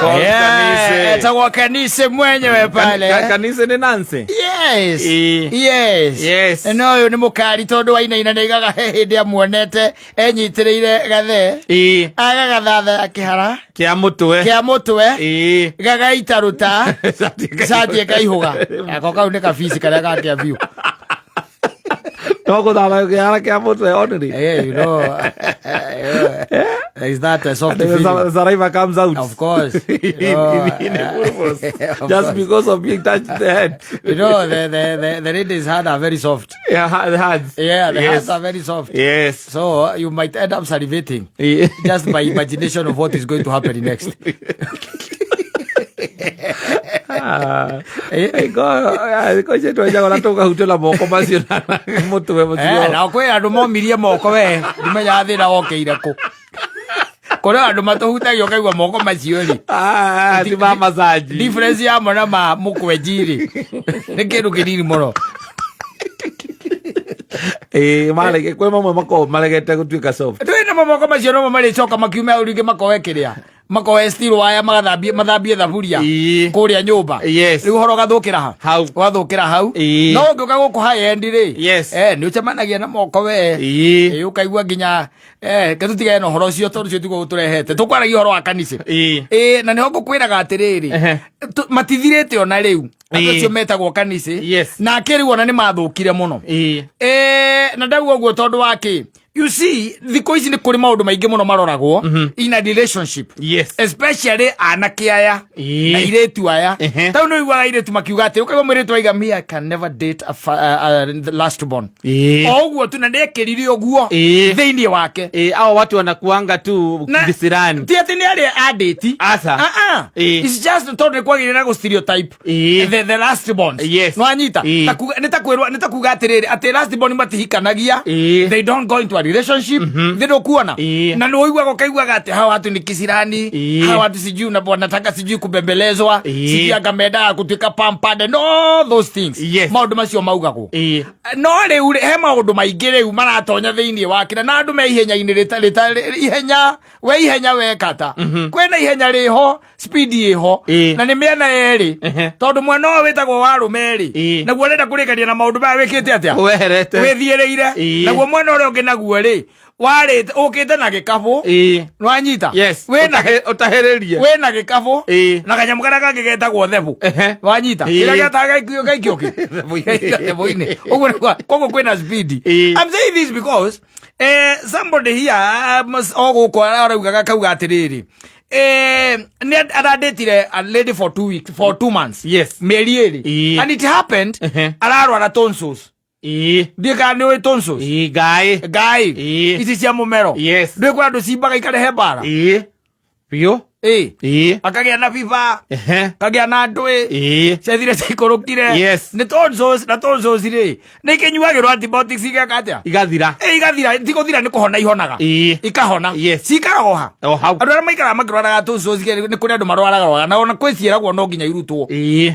Yeah, Kanise. etagwo kanise mwenyewe pale. Kanise nĩ Nancy. Yes. Ĩĩ. Yes. Yes. Na ũyũ nĩ mũkari tondũ wainaina nĩ aigaga he hĩndĩ amuonete enyitĩrĩire gathe agagathatha kĩhara Kĩa mũtwe. kĩa mũtwe Ĩĩ. gagaita rũta Cati cati ĩkaihũga ako kau nĩ kabici karĩa gakĩa biũ. No gũthamba kĩhara kĩa mũtwe only. Yeah, you know, there is that soft The feeling. saliva comes out. Of course. In, Oh, in a full force. of Just course. because of being touched the head. You know, the lady's hand are very soft. Yeah, the hands. Yeah, the yes. hands are very soft. Yes. So you might end up salivating just by imagination of what is going to happen next. Ah. Eh, Thikå ici twenjaga na tå kahutio na moko macio na mũtwe eh, mũtwe na kwĩ andũ momirie moko we ndimenyaga thĩna wokĩire kũ kũrĩ andũ matũhutagia ũkaigua moko macio rĩ Ah, ti ma massage. Difference yamo na ma mũkwenji rĩ nĩ kĩndũ kĩnini mũno. Ĩĩ, marege kwĩ mamwe makoragwo maregete gũtuĩka soft. Twĩ namo moko macio nomo marĩcoka makiume hau rĩngĩ makoe kĩrĩa makoe steel wire magathambie mathambie thaburia kũrĩa nyũmba. Rĩu ũhoro ũgathũkĩra ha? Hau. Ũgathũkĩra hau. No ũngĩũka gũkũ high end rĩ, nĩ ũcemanagia na moko we. Ĩĩ, ũkaigua nginya ke tũtigane na ũhoro ũcio tondũ ũcio tiguo ũtũrehete. Tũkwaragia ũhoro wa kanitha. Ĩĩ, na nĩho ngũkwĩraga atĩrĩrĩ, matithirĩte ona rĩu andũ acio metagwo kanitha. Nake rĩu ona nĩ mathũkire mũno. Na ndauga ũguo tondũ wa kĩ? You see, thikũ ici nĩ kũrĩ maũndũ maingĩ mũno maroragwo in a relationship, especially anake aya na airĩtu aya. Tau nĩ ũiguaga airĩtu makiuga atĩ ũkaigua mũirĩtu aiga, "Me, I can never date a last born." O ũguo tu na nĩekĩrire ũguo thĩinĩ wake. Ĩĩ, hao watu wanakuanga tu visirani. Ti atĩ nĩ arĩa andĩti. Aca. Ah, ah. It's just tondũ nĩ kwagĩrĩire na gũ stereotype the last borns. Nwanyita? Nĩ ta kwĩrwo, nĩ ta kuga atĩrĩrĩ, atĩ last born matihikanagia. They don't go into a relationship. Thĩ ndũkuona? Na nĩ ũiguaga ũkaiguaga atĩ hawa watu ni kisirani, hawa watu sijui wanataka sijui kubembelezwa, sijui anga mendaga gũtuĩka pampered and all those things. Maũndũ macio maugagwo. No rĩu rĩ, he maũndũ maingĩ rĩu maratonya thĩinĩ wa kĩrĩa na andũ me ihenya-inĩ rĩta ihenya we ihenya we kata kwĩna ihenya rĩho, speed ĩho. Na nĩ mĩena yerĩ, tondũ mwena ũyũ wĩtagwo wa arũme rĩ, naguo ũrenda kũrĩkania na maũndũ maya wĩkĩte atĩa? Weherete. Wĩthiĩrĩire. Naguo mwena ũrĩa ũngĩ naguo rĩ, warĩte ũkĩte na gĩkabũ. Nĩwanyita? Yes. Wĩna Ũtahĩrĩrie. Wĩna gĩkabũ na kanyamũ karĩa kangĩ getagwo thebũ. Wanyita? Kĩrĩa gĩataga gaikio gaikio kĩ thebũ-inĩ ũguo nĩguo. Koguo kwĩna speed. I'm saying this because somebody here o gũkũ araugaga kauga atĩrĩrĩ, nĩ arandĩtire a lady for 2 weeks, for 2 months, mĩeri 2, and it happened ararwara tonsils. Ndiĩ kana nĩ ũĩ tonsils. Ĩĩ, ngai. Ngai. Ici cia mũmero. Ndũĩ kwĩ andũ cimbaga ikarehe mbara? Ĩĩ, biũ. Akagĩa na fever, kagĩa na ndwĩ, ciathire ciikũrũkire. Nĩ tonsils. Na tonsils rĩ, nĩ ikĩnyuagĩrwo antibiotics igeka atĩa? Igathira. Ĩ, igathira. Ti gũthira, nĩ kũhona ihonaga. Ikahona. Cikaraga o ha? O hau. Andũ arĩa maikaraga makĩrwaraga tonsils, nĩ kũrĩ andũ marwaraga na ona kwĩ ciĩragwo no nginya irutwo.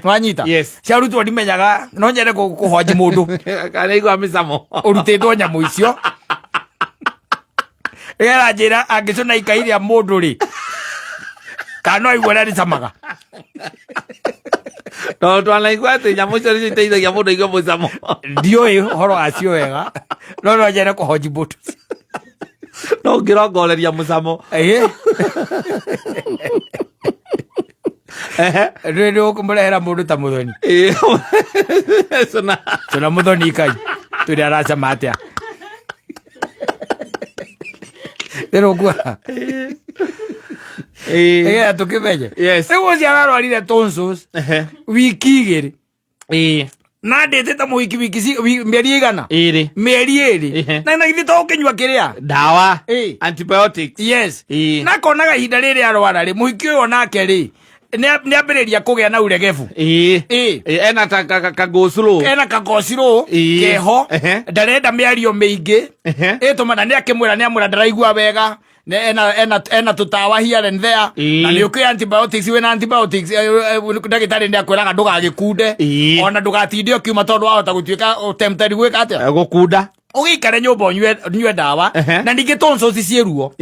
Wanyita? Yes. Ciarutwo ndimenyaga, no nyende kũhonji mũndũ Kana igua mĩcamo. Ũrutĩtwo nyamũ icio nĩgetha njĩra angĩcũna ikai rĩa mũndũ rĩ, kana no aigue ũrĩa rĩcamaga. Tondũ twanaigua atĩ nyamũ icio nĩcio iteithagia mũndũ aigue mũcamo. Ndiũĩ ũhoro wacio wega, no no nyende kũhonji mũndũ. No ũngĩrongoreria mũcamo. Nĩ nĩ ũkũmũrehera mũndũ ta mũthoni. Cũna. Cũna mũthoni ikai twĩre aracama atĩa. Ndĩrũkuona nĩgetha tũkĩmenye. Rĩu ũcio ararwarire tonsils wiki 2 na ndĩtĩte mũhiki wiki mĩeri igana? 2. Mĩeri 2. Na githĩ to ũkĩnyua kĩrĩa? Ndawa. Antibiotics. Yes. Na konaga ihinda rĩrĩ arwara rĩ, mũhiki ũyũ onake rĩ, nĩ ambĩrĩria kũgĩa na uregebu. Ĩĩ, ena ta ka go slow. Ena kagocirũ keho. Ndarenda mĩario mĩingĩ. Ĩtũma na nĩ akĩmwĩra, nĩ amwĩra ndaraigua wega. Ena tũtawa here and there. Na nĩ ũkĩ antibiotics, wĩna antibiotics, ndagĩtarĩ nĩ akwĩraga ndũgagĩkunde, ona ndũgatinde ũkiuma tondũ wahota gũtuĩka tempted gwĩka atĩa? Gũkunda. Ũgĩikare nyũmba ũnyue ndawa. Na ningĩ tonsils ciĩ ruo.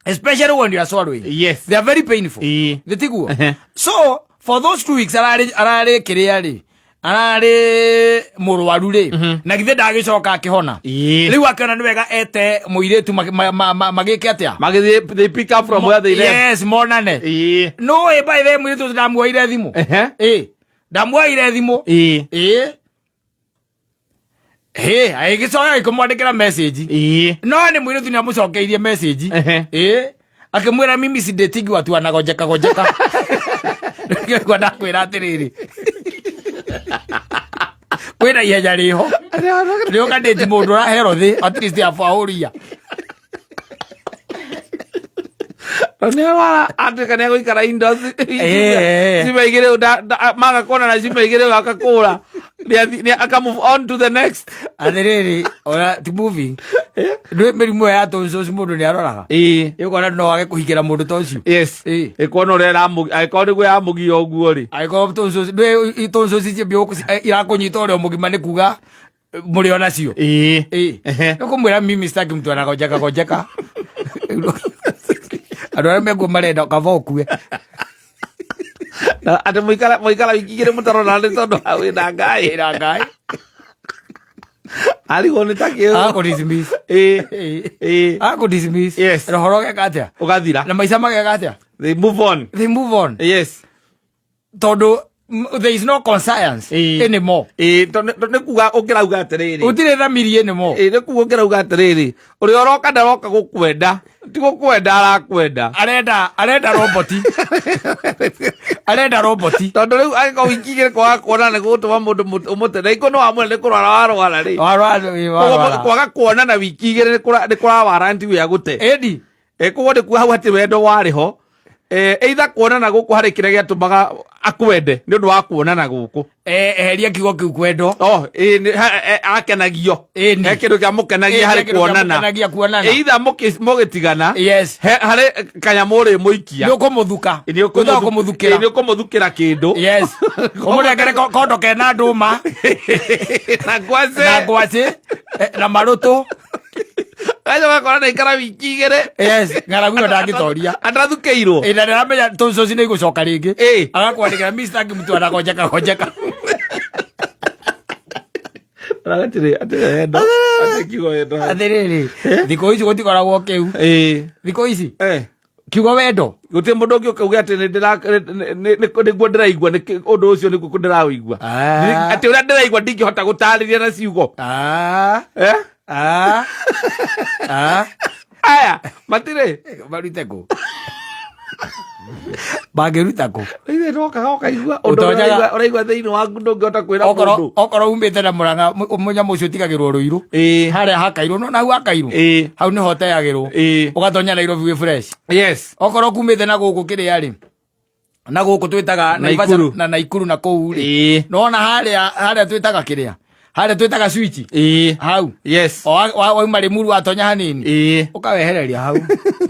Especially when you are swallowing. Yes. They are very painful. Ĩĩ. Tiguo? Ehe. So for those 2 weeks ararĩ kĩrĩa rĩ, ararĩ mũrwaru rĩ, na githĩ ndagĩcoka akĩhona? Ĩĩ. Rĩu akĩona nĩ wega ete mũirĩtu magĩke atĩa? Magĩthiĩ, they pick up from where they left. Yes, monane. Ĩĩ. No ĩ, by the way, mũirĩtu ũcio ndamuoire thimũ. Ĩ, ndamuoire thimũ. Ĩ, hĩ, agĩgĩcoka agĩkĩmwandĩkĩra message. No nĩ mũirĩtu nĩ amũcokeirie message. Ĩ, akĩmwĩra, "Mimi si dating watu wanagonjeka gonjeka." Ngĩigua ndakwĩra atĩrĩrĩ, kwĩna ihenya rĩho rĩũka ndĩti mũndũ ũrahero thĩ at least abaũria. Nĩ arwara, atuĩka nĩ egũikara indoors ciumia 2, maga kuonana ciumia 2, agakũra. Aka move on to the next. Atĩrĩrĩ, ona ti moving ndwĩ mĩrimũ ĩyo ya tonsils, mũndũ nĩ aroraga. Ĩũkona no wage kũhingĩra mũndũ ta ũcio. Ĩkuona ũrĩa angĩkorwo nĩguo yamũgia ũguo rĩ. Angĩkorwo tonsils ndwĩ tonsils icio irakũnyita ũrĩa mũgima, nĩ kuga mũrĩ o nacio. Nĩkũmwĩra, "Mimi sitaki mtu anagonjeka gonjeka." Andũ arĩa mekuo marenda kaba ũkue. Na atĩ mũikara wiki 2 mũtarona nĩ tondũ wĩna ngai. Ĩra ngai. Arigwo nĩ ta kĩ. Akũ dismiss. Akũ dismiss. Na ũhoro ũgeka atĩa? Ũgathira. Na maica mageka atĩa? They move on. They move on. Tondũ there is no conscience anymore. Ĩĩ, tondũ nĩ kuga ũngĩrauga atĩrĩrĩ, Gũtirĩ thamiri anymore. Ĩĩ, nĩ kuga ũngĩrauga atĩrĩrĩ, ũrĩa ũroka ndaroka gũkwenda, ti gũkwenda arakwenda. Arenda roboti, arenda roboti. Tondũ rĩu angĩkorwo wiki 2 kwaga kuonana nĩ gũgũtũma mũndũ ũmũte na ikũ nĩ wamwĩra nĩ kũrwara warwara rĩ. Warwara, Koguo warwara. kwaga kuonana wiki 2 nĩ kũrawaranti we agũte. Edi. Koguo nĩ kuga hau hatirĩ wendo warĩ ho. Either kuonana gũkũ harĩ kĩrĩa gĩatũmaga akwende nĩ ũndũ wa kuonana gũkũ. Eheria kiugo kĩu kwendo. Oh, akenagio. Ĩni. He kĩndũ kĩamũkenagia harĩ He kĩndũ kuonana. kĩamũkenagia kuonana. Either mũgĩtigana, harĩ kanyamũ ũrĩmũikia. Nĩ ũkũmũthuka. Ũthaga kũmũthukĩra. Nĩ ũkũmũthukĩra kĩndũ. Yes, ũmũnengere kondo kena ndũma na ngwacĩ. Na ngwacĩ, na marũtũ. Gacoka gakora na ikara wiki 2. Yes, ng'aragu ĩyo ndangĩtoria. Atathukĩirwo. Ĩ, na ndĩramenya tonsils nĩ igũcoka rĩngĩ. Agakwandĩkĩra, "Mr. mtu anagonjeka gonjeka." Atĩrĩ atĩrĩ wendo, atĩ kiugo wendo. Atĩrĩrĩ, thikũ ici gũtikoragwo kĩu. Thikũ ici kiugo wendo. Gũtirĩ mũndũ ũngĩ ũkauga atĩ nĩguo ndĩraigua, ũndũ ũcio nĩguo ndĩraũigua. Atĩ ũrĩa ndĩraigua ndingĩhota gũtarĩria na ciugo. Eh? Aya matirĩ. Marute kũ? Mangĩruta kũ? Ithe nokaga ũkaigua ũndũ ũraigua thĩinĩ waku ndũngĩhota kwĩra Okorwo mũndũ. Okorwo umĩte na Mũrang'a, mũnyamũ ũcio ũtigagĩrwo Rũirũ. Harĩa hakairwo, no hau hakairwo. Hau nĩho ũteagĩrwo. Ũgatonya Nairobi wĩ fresh. Okorwo kumĩte na gũkũ kĩrĩa rĩ, na gũkũ twĩtaga Naivasha. Naikuru. Na Naikuru na kũu rĩ, nona harĩa twĩtaga kĩrĩa, harĩa twĩtaga switch. Hau. O wauma Rĩmuru, watonya hanini, ũkawehereria hau.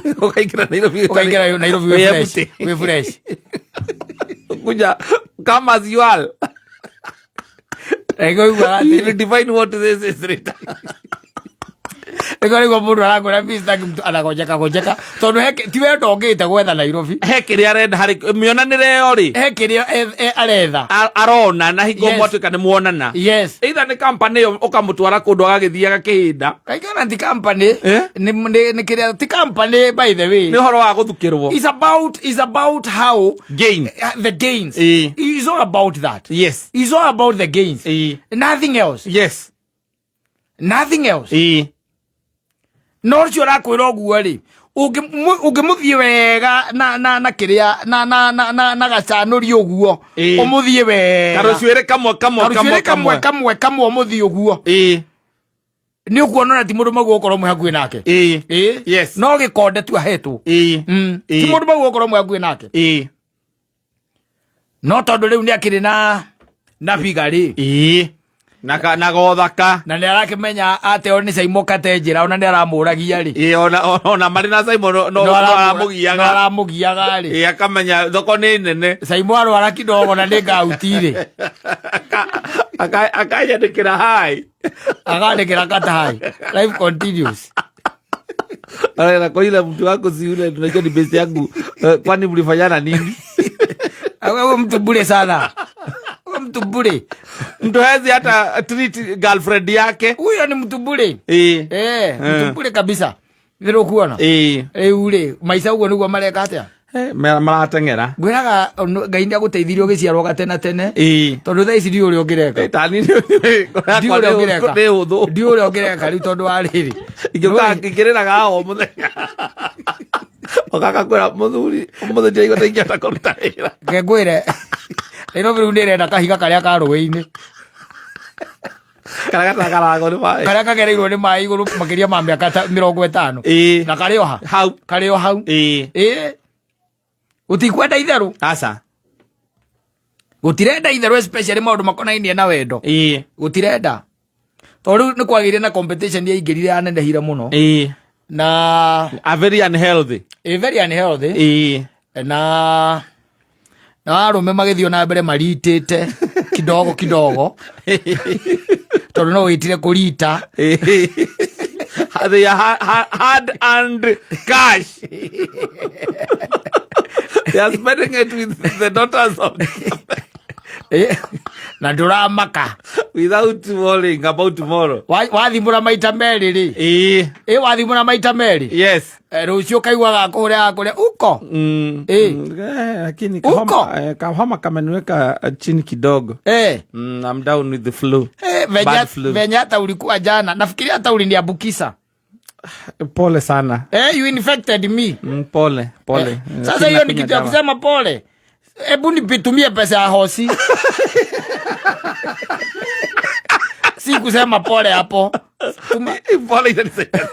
Ũkaingĩra Nairobi. Ũkaingĩra Nairobi wĩ Wĩ fresh. empty. Wĩ fresh. Kuja come as you are. Ĩngũigua You will define what this is later. Nĩguo rĩu mũndũ arakwĩra, "Mr. mtu anagonjeka gonjeka," tondũ ti wendo ũngĩte gwetha Nairobi. He kĩrĩa arenda harĩ mĩonanĩre ĩyo rĩ. He kĩrĩa aretha. Arona na hingo mwatuĩka nĩ muonana. Either nĩ company ĩyo ũkamũtwara kũndũ agagĩthiĩ agakĩhĩnda. Kaingĩ ona ti company. Eh? Nĩ kĩrĩa, ti company, by the way. Nĩ ũhoro wa gũthukĩrwo. Is about how gain. The gains. Is all about that. Is all about the gains. Nothing else. Nothing else. No ũcio ũrakwĩra ũguo rĩ, ũngĩmũthiĩ wega na kĩrĩa na gacanũri ũguo, ũmũthiĩ wega. Karũcuĩrĩ kamwe kamwe. Karucuĩrĩ. Kamwe. Kamwe kamwe kamwe, ũmũthiĩ ũguo, nĩ ũkuona ona ti mũndũ maguo gũkorwo mwĩ hakuhĩ nake. No gĩkonde tu ahetwo. Ti mũndũ maguo gũkorwo mwĩ hakuhĩ nake. No tondũ rĩu nĩ akĩrĩ na biga rĩ. Na gothaka. Na nĩ arakĩmenya ateo nĩ Simon kate njĩra, ona nĩ aramũragia rĩ. Ĩĩ, ona marĩ na Simon no aramũgiaga. No aramũgiaga rĩ. Ĩĩ, akamenya thoko nĩ nene. Simon arwara kidogo na nĩ ngauti rĩ. Akanyandĩkĩra hi. Agandĩkĩra kata hi, life continues. Anaenda kwa ile mtu wako, si yule tunajua ni best yangu. Kwani mlifanyana nini? Wewe mtu bure sana. Wewe mtu bure. Mtu hawezi hata treat girlfriend yake. Huyo ni mtu bure. Eh. Mtu bure kabisa. Thĩrĩ ũkuona. Rĩu rĩ, maica ũguo nĩguo mareka atĩa? Marateng'era. Ngwĩraga Ngai nĩ agũteithirie ũgĩciarwo gatene tene. Tondũ thaa ici ndiũ ũrĩa ũngĩreka. Tani Ndiũ ũrĩa ũngĩreka. nĩ hũthũ. Ndiũ ũrĩa ũngĩreka rĩu tondũ wa rĩrĩ. Ingĩũka ngĩrĩraga o mũthenya. Okaka kwĩra mũthuri ũmũthĩ ndiraigua ta ingĩhota kũruta wĩra. Reke ngwĩre. Nairobi rĩu nĩ ĩrenda kahiga karĩa ka rũĩ-inĩ. Karĩa gatakaragwo nĩ maĩ. Karĩa kagereirwo nĩ maĩ igũrũ makĩria ma mĩaka ta 50. Na karĩ o ha? Hau. Karĩ o hau. Gũtikwenda itherũ. Aca. Gũtirenda itherũ especially maũndũ makonainie na wendo. Gũtirenda. Tondũ rĩu nĩ kwagĩire na competition yaingĩrire yanenehire mũno. Na A very unhealthy. A very unhealthy. Na arũme magĩthiĩ na mbere maritĩte kidogo kidogo. Tondũ no wĩtire kũrita. They are hard earned cash. They are spending it with the daughters of Na ndũramaka. Without worrying about tomorrow. Wathimũra maita merĩ rĩ. Wathimũra maita merĩ. Yes. Rũciũ kaiguaga kũrĩa kũrĩa uko. Lakini Uko? kahoma kameniweka chini kidogo. I'm down with the flu. Bad flu. Venye hata ulikuwa jana. Nafikiria hata uliniambukiza. Pole sana. You infected me. Pole, pole. Sasa hiyo ni Lakini kitu ya dawa. kusema pole. Hebu nipitumie pesa ya hosi. Si kusema pole hapo. Pole itanisaidia.